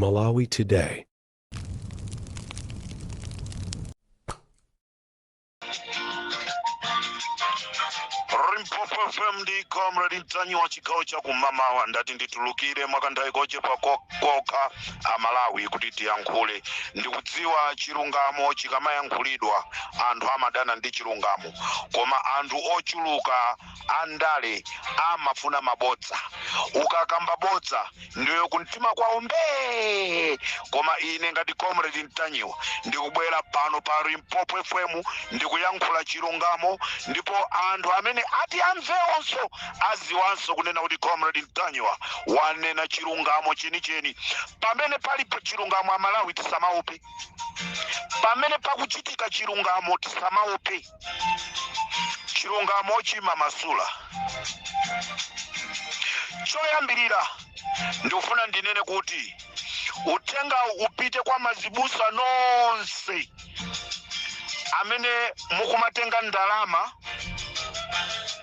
Malawi Today. Limpopo FM ndi Comrade Ntanyiwa, chigawo cha kumamawa. Ndati nditulukire mwakanthawi kochepa kokha, Amalawi, kuti tiyankhule. Ndikudziwa chilungamo chikamayankhulidwa anthu amadana ndi chilungamo, koma anthu ochuluka andale amafuna mabodza. Ukakamba bodza ndiyo kumtima kwawo mbee. Koma ine ngati Comrade Ntanyiwa ndikubwera pano pa Limpopo FM ndikuyankhula chilungamo, ndipo anthu amene ati amvewonso aziwanso kunena kuti Comrade Ntanyiwa wanena chilungamo chenicheni. Pamene palipo chilungamo, Amalawi, tisamaope. Pamene pakuchitika chilungamo, tisamaope. Chilungamo chimamasula. Choyambirira, ndikufuna ndinene kuti uthenga upite kwa mazibusa nonse amene mukumatenga ndalama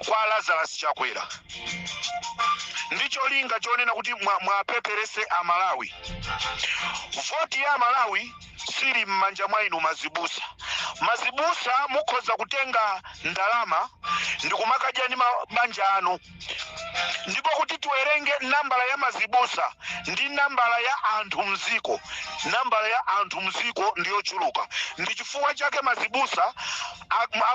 kwa Lazarus Chakwera ndi cholinga chonena kuti mwapeperese Amalawi. Voti ya Amalawi sili m'manja mwa inu mazibusa. Mazibusa mukhoza kutenga ndalama ndikumakadya ndi mabanja anu. Ndipo kuti tiwerenge nambala ya mazibusa ndi nambala ya anthu mziko, nambala ya anthu mziko ndiyochuluka. Ndi chifukwa chake mazibusa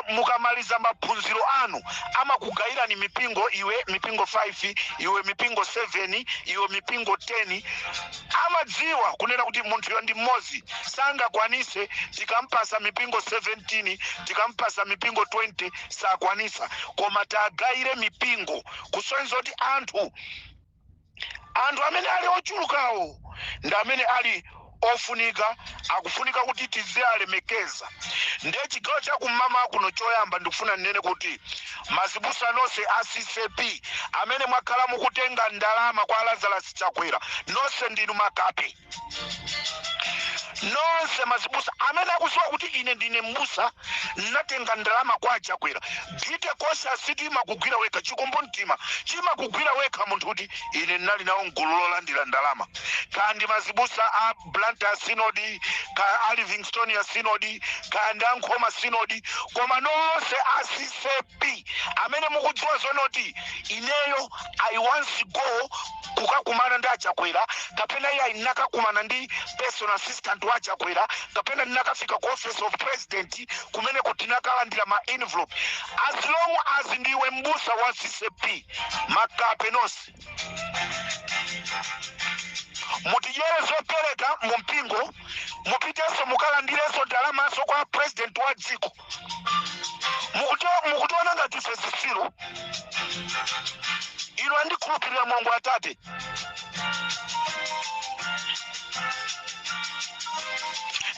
mukamaliza maphunziro anu amakugayirani mipingo: iwe mipingo 5, iwe mipingo 7, iwe mipingo 10. Amadziwa kunena kuti munthuyo ndi mmodzi, sangakwanise. Tikampasa mipingo 17, tikampasa mipingo 20, sakwanisa, koma tagayire mipingo kusonyeza kuti anthu amene ali ochulukawo ndi amene ali ofunika, akufunika kuti tizialemekeza. Ndiye chigawo chakummawa kuno, choyamba ndikufuna ndinene kuti mazibusa nonse a CCAP amene mwakhala mukutenga ndalama kwa Lazarus Chakwera, nonse ndinu makape. Nonse mazibusa amene akudziwa kuti ine ndine mbusa, natenga ndalama kwa Chakwera, guilty conscience imakugwira wekha, chikumbumtima chimakugwira wekha munthu kuti ine ndinali nawo mgulu lolandira ndalama, kandi mazibusa a Blantyre Synod, ka a Livingstonia Synod, kandi a Nkhoma Synod. Koma nonse a CCAP amene mukudziwa zonoti ineyo I once go kukakumana ndi Achakwera, kapena iye ndinakakumana ndi personal assistant wa Achakwera, kapena ndinakafika ku Office of President kumene kuti tinakalandira ma envelope, as long as ndiwe mbusa wa CCAP, makape nonse. Mutidyere zopereka mu mpingo, mupitenso mukalandirenso ndalamanso kwa president wa dziko. Mukutiona ngati ife zisilu? Inu andikhulupirira Mulungu Atate.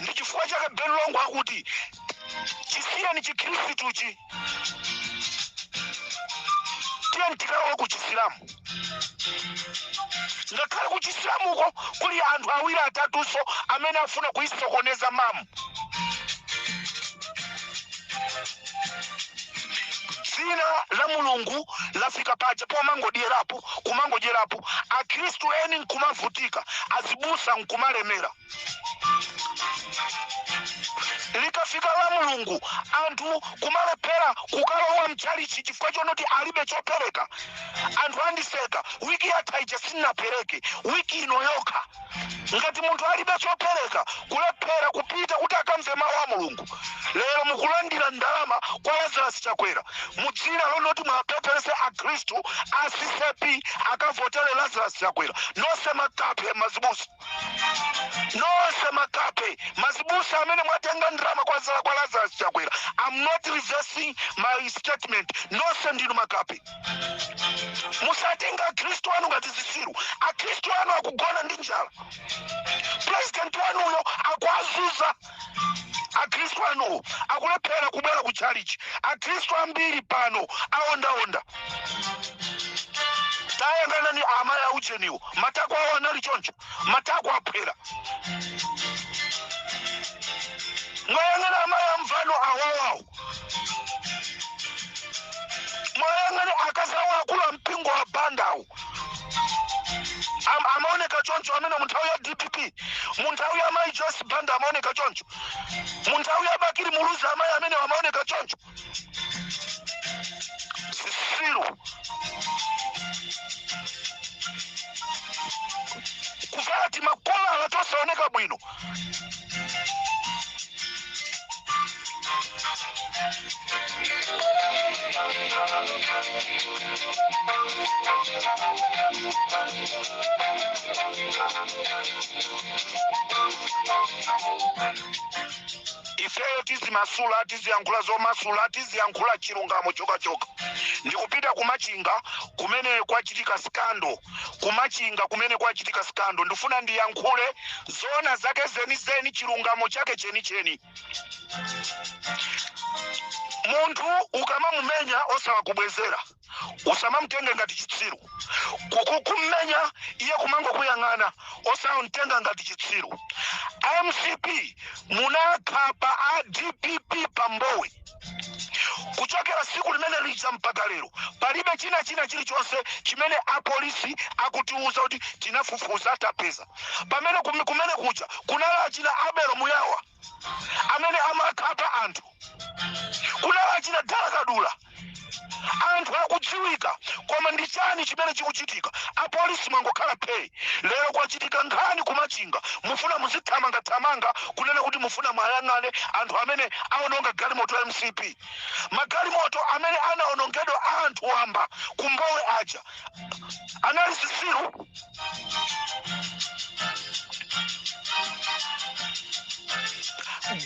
Ndi chifukwa chake Ben Longwe akuti chisiyeni Chikhristuchi, tiyeni tikalowe ku Chisilamu. Ngakhale ku Chisilamuko kuli anthu awiri atatunso amene afuna kuisokoneza mamu. Dzina la Mulungu lafika paja pomangodyerapo, kumangodyerapo, Akhristu eni nkumavutika, azibusa nkumalemera. Likafika la Mulungu, anthu kumalephera kukalowa mtchalichi chifukwa chonoti alibe chopereka. Anthu andiseka, wiki yatha ija sindinapereke, wiki ino yokha. Ngati munthu alibe chopereka, kulephera kupita kuti akamve mawu a Mulungu. Lero mukulandira ndalama kwa Lazarus Chakwera mudzina lonoti mwapepherese Akhristu a CCAP akavotere Lazarus Chakwera. Nonse makape mazibusa, nonse makape mazibusa amene mwatenga ndalama kwa Lazarus Chakwera. I'm not reversing my statement. Nonse ndinu makape. Musatenga Akhristu anu ngati zisilu. Akhristu anu akugona ndi njala, president wanuyo akuazuza. Akhristu anuwo akulephera kubwera ku tchalichi. Akhristu ambiri pano aondaonda. Tayang'anani amayi aucheniwo, matako awo anali choncho, matako aphwera. Mwayang'ana amayi amvano awawawo, mwayang'ane akazi awo akulu ampingo wa Bandawo, amaoneka choncho. choncho amene mu nthawi ya DPP, mu nthawi ya mayi Joyce Banda amaoneka choncho, mu nthawi ya Bakili Muluzi amayi amene amaoneka choncho? Zisiru, kuvala timakolala tosaoneka bwino. Ifeyo tizimasula, tiziyankhula zomasula, tiziyankhula chilungamo chokachoka. Ndikupita kumachinga kumene kwachitika scandal. Kumachinga kumene kwachitika scandal, ndifuna ndiyankhule zona zake zenizeni, chilungamo chake chenicheni. Munthu ukamamumenya osawakubwezera, usamamtenge ngati chitsiru. Kukummenya iye kumangokuyang'ana, osamtenga ngati chitsiru. MCP munakhapa a DPP pambowe. Kuchokera siku limene lija mpaka lero palibe china chilichonse chimene apolisi akutiuza kuti tinafufuza, tapeza. Pamene kumene kuja kunali achina Abelo Muyawa amene amakhapa anthu, kunali achina Dalakadula, anthu akudziwika. Koma ndi chani chimene chikuchitika? Apolisi mwangokhala phee. Lero kwachitika nkhani kumachinga, mufuna muzithamangathamanga kunena kuti mufuna mwayang'ane anthu amene aononga galimoto ya MCP. Magalimoto amene anaonongedwa anthu wamba kumbowe aja anali zisiru?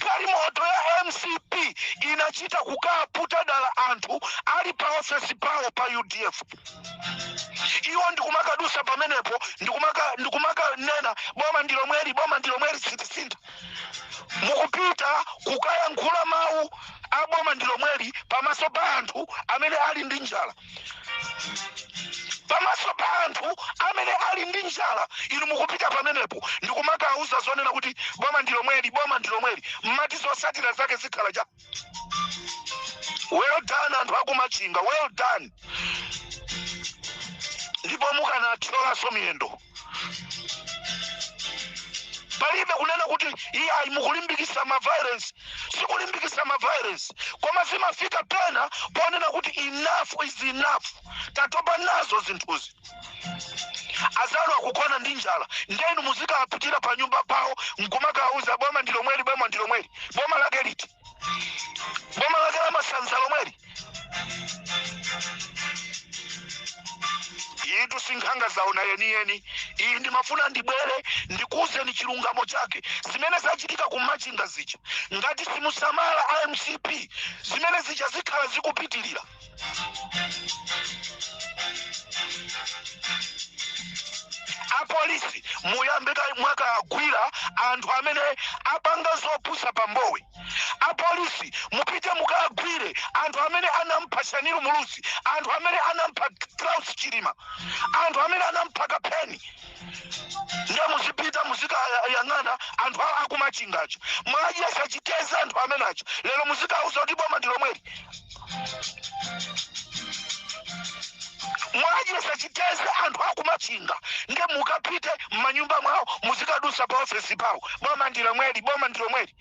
Galimoto ya MCP inachita kukaputa dala anthu ali pa ofesi pawo pa UDF, iwo ndikumakadusa pamenepo, ndikumakanena boma ndilomweri, boma ndilomweri, sitisintha. Mukupita kukayankhula mawu a boma ndilomweri pamaso pa anthu amene ali ndi njala, pamaso pa anthu amene ali ndi njala. Inu mukupita pamenepo ndikumakauza zonena kuti boma ndilomweri, boma ndilomweri, mmati zosatira zake zikhala cha? Well done anthu akumachinga, well done. Ndipo mukanathyolanso miyendo, palibe kunena kuti iye ayi, mukulimbikisa ma violence. Sikulimbikisa ma violence, koma zimafika pena ponena kuti enough is enough, tatopa nazo zinthuzi. Azanu akugona ndi njala, ndenu muzikapitira pa nyumba pawo nkumakauza boma ndilomweri, boma ndilomweri. Boma lake liti? Boma lake la masanza lomweri? Itu sinkhanga zaona yeniyeni iyi. Ndimafuna ndibwere ndikuwuzeni chilungamo chake zimene zachitika kumachinga zija. Ngati simusamala a MCP, zimene zija zikhala zikupitilira. Apolisi muyambe mwakagwira anthu amene apanga zopusa pambowe. Apolisi mupite mukagwire anthu amene anampha Shanil Muluzi, anthu amene anampha Klaus Chilima, anthu amene anampha Kapheni. Ndiye muzipita muzikayang'ana anthu akumachingacho, mwadyesa chiteza anthu amene acho. Lero muzikauza kuti boma ndi lomweli. Mwadyesa chiteze anthu akumachinga, ndiye mukapite m'manyumba mwawo, muzikadusa pa ofesi pawo, boma ndi lomweli, boma ndi lomweli.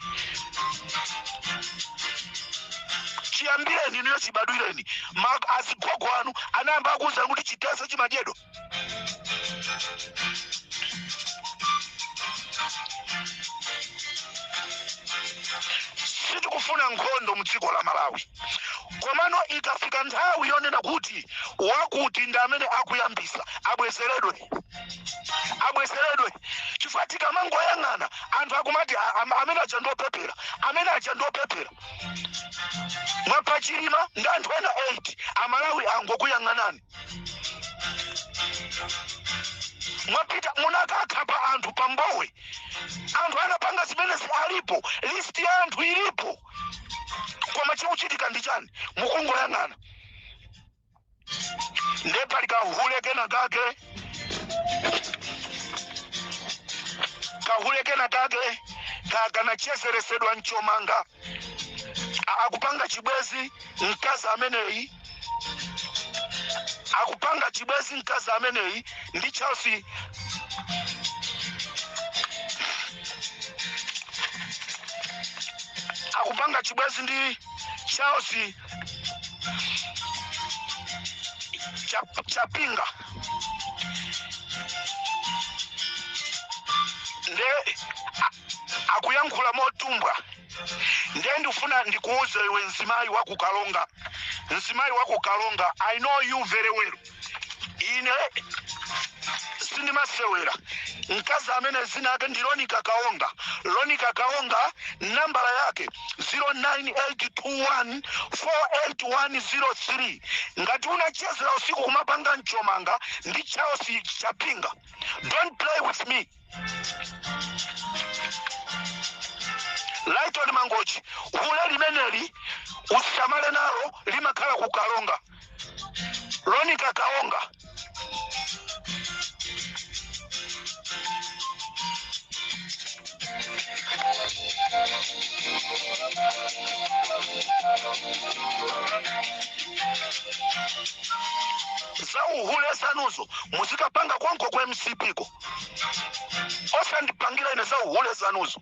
Chiyambireni inuyo, chibadwireni, azigogo anu anayamba akuwuzani kuti chiteze chimadyedwa? Sitikufuna nkhondo mu dziko la Malawi, komano ikafika nthawi yonena kuti wakuti ndi amene akuyambisa, abwezeredwe, abwezeredwe. Chifukwa tikamangoyang'ana anthu akumati amene aja ndiopepera, amene aja ndiopepera. Mwapha Chilima ndi anthu ena 8, Amalawi angokuyang'anani. Mwapita munakakhapa anthu pambowe, anthu anapanga zimenezi alipo, list ya anthu ilipo, koma chikuchitika ndi chani? Mukungoyang'ana. Nde pali kahule kena kake, kahule kena kake kanachezeresedwa mchomanga. Akupanga chibwezi mkazi ameneyi, akupanga chibwezi mkazi ameneyi ndi Charles. Akupanga chibwezi ndi Charles Chapinga. Nde akuyankhula motumbwa. Nde ndifuna ndikuuze iwe mzimayi wa ku Karonga, mzimayi wa ku Karonga, I know you very well. Ine sindimasewera. Mkazi amene zina yake ndi Lonika Kaonga, Lonika Kaonga, nambala yake 0982148103. Ngati unachezera usiku kumapanga mchomanga ndi Charles Chapinga, don't play with me. Lighton Mangochi, hule limeneli usamale nalo, limakhala ku Karonga. Lonika Kaonga, za uhule zanuzo muzikapanga konko kwa MCP ko, osandipangira ine za uhule zanuzo.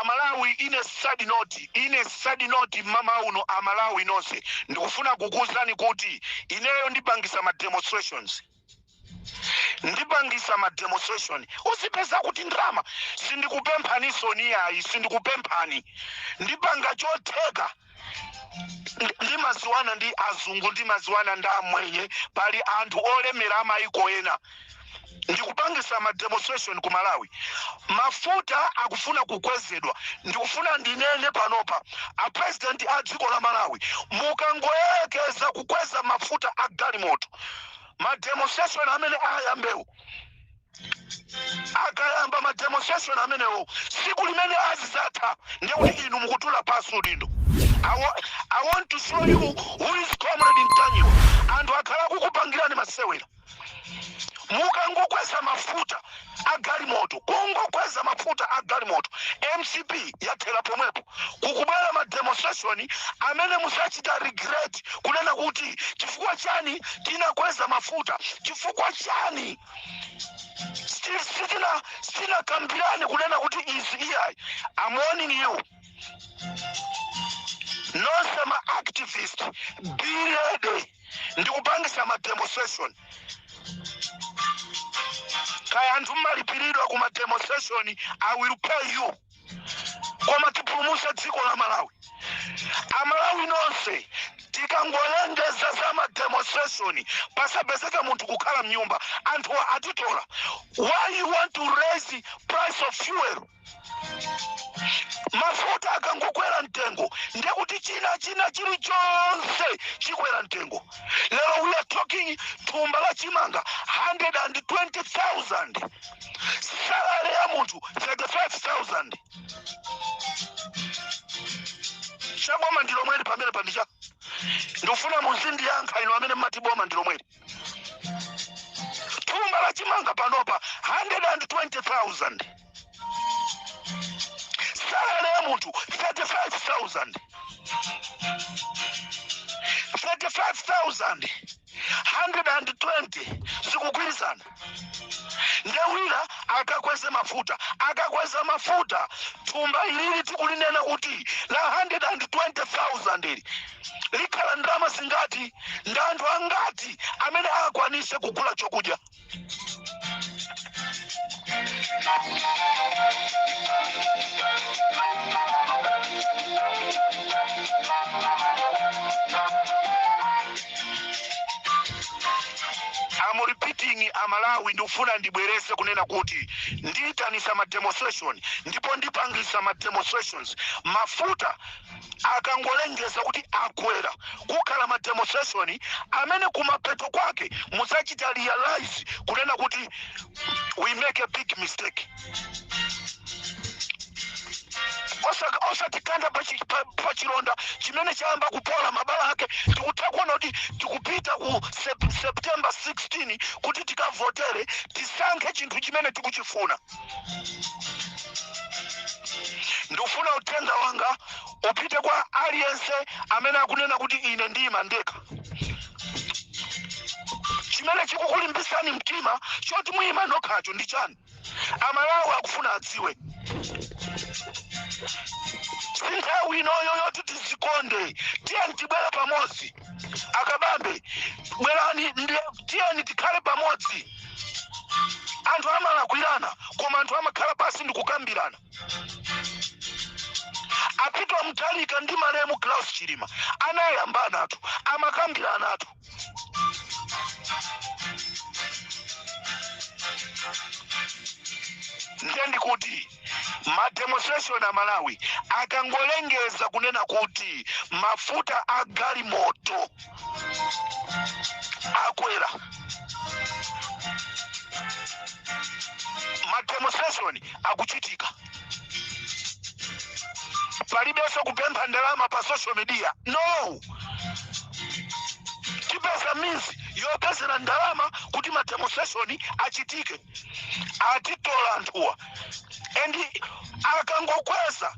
Amalawi, ine sad note, ine sad note mmawa uno. Amalawi nonse, ndikufuna kukuwuzani kuti ineyo ndipangisa ma demonstrations, ndipangisa ma demonstration. Uzipeza kuti ndrama, sindikupemphaniso niyayi, sindikupemphani. Ndipanga chotheka. Ndimaziwana ndi azungu, ndimaziwana ndi amwenye, pali anthu olemera amayiko ena. Ndikupangisa ma demonstration ku Malawi. Mafuta akufuna kukwezedwa. Ndikufuna ndinene panopa, a president a dziko la Malawi, mukangoyerekeza kukweza mafuta a galimoto, ma demonstration amene ayambewo, akayamba ma demonstration amenewo, siku limene azizatha ndekuti inu mukutula pasi udindo. I want to show you who is Comrade Ntanyiwa. Anthu akhala kukupangirani masewera. Mukangokweza mafuta a galimoto, kungokweza mafuta a galimoto, MCP yathera pomwepo. Kukubwera ma demonstration amene musachita regret kunena kuti chifukwa chani tinakweza mafuta, chifukwa chani sitinakambirane kunena kuti izi iyayi. I'm warning you nonse ma activist, be ready. Ndikupangisa ma demonstration. Kaya anthu mmalipiridwa ku ma demonstration, I will pay you, koma tipulumuse dziko la Malawi. Amalawi nonse, tikangolengeza za ma demonstration, pasapezeke munthu kukhala mnyumba. Anthu atitola. Why you want to raise price of fuel? Mafuta akangokwera mtengo, ndekuti china chilichonse chikwera mtengo. Lero we are talking thumba la chimanga 120,000, salary ya munthu 35,000. Chaboma ndi lomweli pamene pandicha. Ndikufuna muzindiyankha inu amene mmati boma ndi lomweli. Thumba la chimanga panopa 120,000, salary ya munthu 35,000. 35,000, 120, zikugwirizana? Ndewina akakweze mafuta, akakweza mafuta, thumba ilili tikulinena kuti la 120,000 ili likhala ndalama zingati? Ndi anthu angati amene akwanise kugula chokudya? I'm repeating, Amalawi, ndikufuna ndibwereze kunena kuti ndiyitanisa ma demonstration ndipo ndipangisa ma demonstrations. Mafuta akangolengeza kuti akwera, kukhala ma demonstration amene kumapeto kwake muzachita realize kunena kuti we make a big mistake. Osatikanda pa chilonda chimene chayamba kupola mabala ake. Tikutha kuona kuti tikupita ku September 16 kuti tikavotere, tisankhe chinthu chimene tikuchifuna. Ndikufuna uthenga wanga upite kwa aliyense amene akunena kuti ine ndiyima ndekha. Chimene chikukulimbisani mtima choti muyima nokhacho ndi chani? Amalawi akufuna adziwe. Si nthawi inoyo yoti tizikonde. Tiyeni tibwere pamodzi. Akabambe, bwerani, tiyeni tikhale pamodzi. Anthu amalakwirana, koma anthu amakhala pasi ndikukambirana. A Peter Mutharika ndi malemu Klaus Chilima anayambana atu, amakambirana atu. Ndiye ndikuti ma demonstration a Malawi akangolengeza kunena kuti mafuta a galimoto akwera, ma demonstration akuchitika. Palibenso kupempha ndalama pa social media, no. Tipeza means yopezera ndalama kuti ma demonstration achitike. Atitola anthuwa, and akangokweza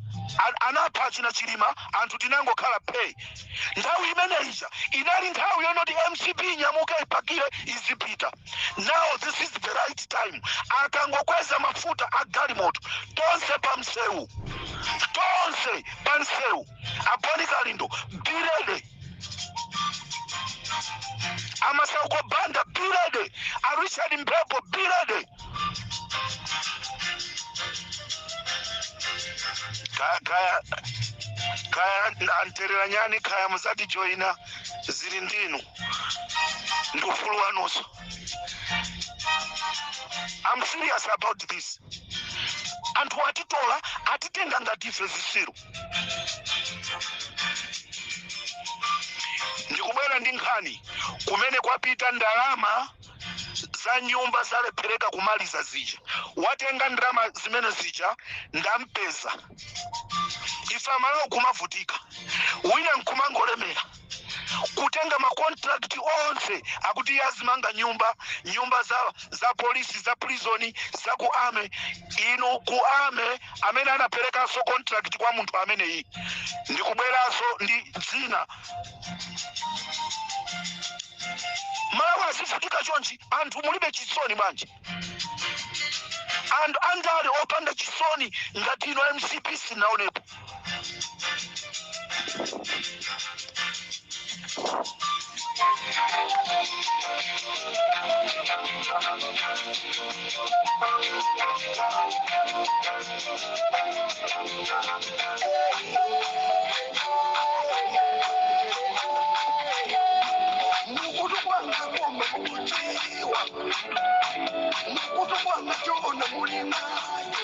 anapha achina Chilima, anthu tinangokhala phe. Nthawi imene ija inali nthawi yonoti MCP inyamuke, ipakire, izipita. Now this is the right time. Akangokweza mafuta a galimoto, tonse pa msewu, tonse pa msewu. A Bon Kalindo, be ready. A Masauko Banda, be ready. A Richard Mphepo, be ready. Kaya, kaya, kaya anterera nyani, kaya muzati joina, zili ndinu ndi ufulu wanunso. I'm serious about this. Anthu atitola, atitenga ngati ife zisiru. Ndikubwera ndi nkhani kumene kwapita ndalama za nyumba zalephereka kumaliza zija. Watenga ndalama zimene zija ndampeza. Ife Amalawi kumavutika, wina nkumangolemera, kutenga ma contract onse akuti iye azimanga nyumba, nyumba za polisi, za prison, za ku army. Inu ku army amene anaperekanso contract kwa munthu ameneyi, ndikubweranso ndi dzina. Malawi azivutika chonchi, anthu mulibe chisoni bwanji? Anthu andale opanda chisoni ngati ino MCP sinaonepo. Mukutu kwanga koma mukudziwa, mukutu kwanga chona muli nayo,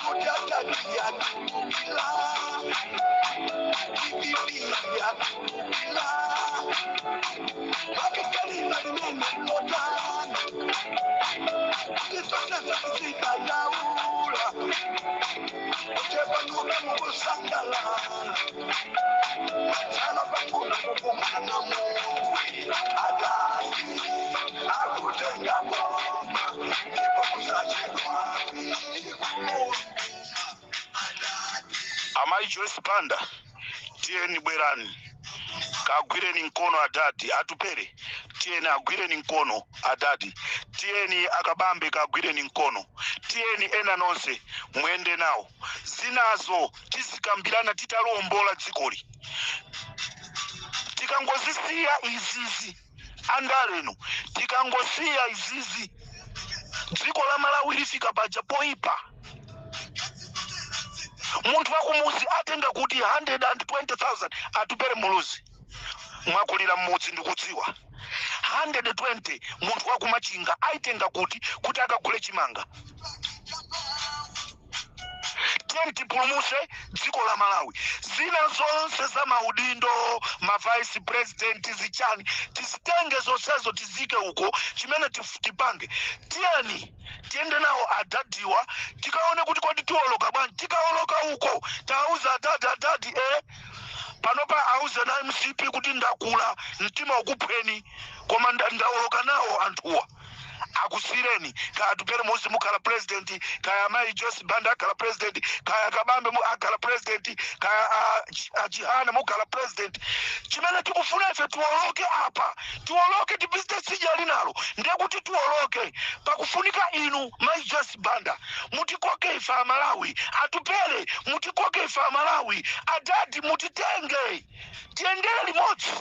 kuti atati yatulukila, DPP yatulukila, makekalina limene lotana kuti zonsese tizidandaula, kuchepanuka mukusangalala, matsala pang'ono kukumana muwi atati akutenga boma, ndipo kusachedwa. Amayi Joyce Banda, tiyeni bwerani kagwireni mkono adadi. Atupere, tiyeni agwireni mkono adadi. Tiyeni Akabambe kagwireni mkono. Tiyeni ena nonse mwende nawo. Zinazo tizikambirana titalombola dzikoli. Tikangozisiya izizi, andalenu, tikangosiya izizi, dziko la Malawi lifika paja poipa. Munthu wakumuzi atenga kuti 120,000? Atupere Muluzi, mwakulira mmudzi, ndikudziwa. 120 munthu wakumachinga aitenga kuti, kuti akagule chimanga? Tiyeni tipulumuse dziko la Malawi. Zina zonse za maudindo, ma vice president, zichani, tizitenge zonsezo tizike uko. Chimene tipange, tiyeni tiyende nawo adadiwa, tikaone kuti kodi tiwoloka bwanji. Tikaoloka uko, tauza adadi, adadi panopa auze na MCP kuti ndakula, mtima ukuphweni, koma ndaoloka nawo anthuwa. Akusireni kaya Atupele Muluzi mukhala president, kaya Amayi Joyce Banda akhala president, kaya Kabambe akhala president, kaya Achihana mukhala president. Chimene tikufuna ife, tiwoloke apa, tiwoloke, tipite tsidya linalo. Ndiye kuti tiwoloke pakufunika inu Mayi Joyce Banda mutikoke ife Amalawi, Atupele mutikoke ife Amalawi, adadi mutitenge tiyendere limodzi.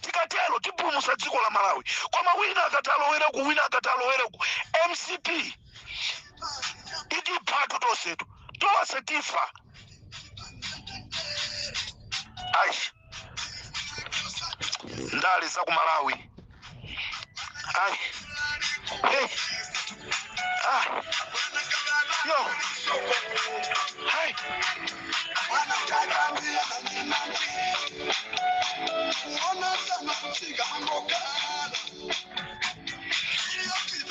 Tikatero tipulumutsa dziko la Malawi. Koma wina akati alowereku, wina akati alowereku, MCP itiphatu tonsetu, tonse tifa. Ayi, ndale za ku Malawi, ayi. Hey. Ah. Yo. Hai.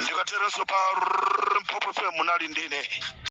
Ndikaterenso pa Limpopo FM munali ndine.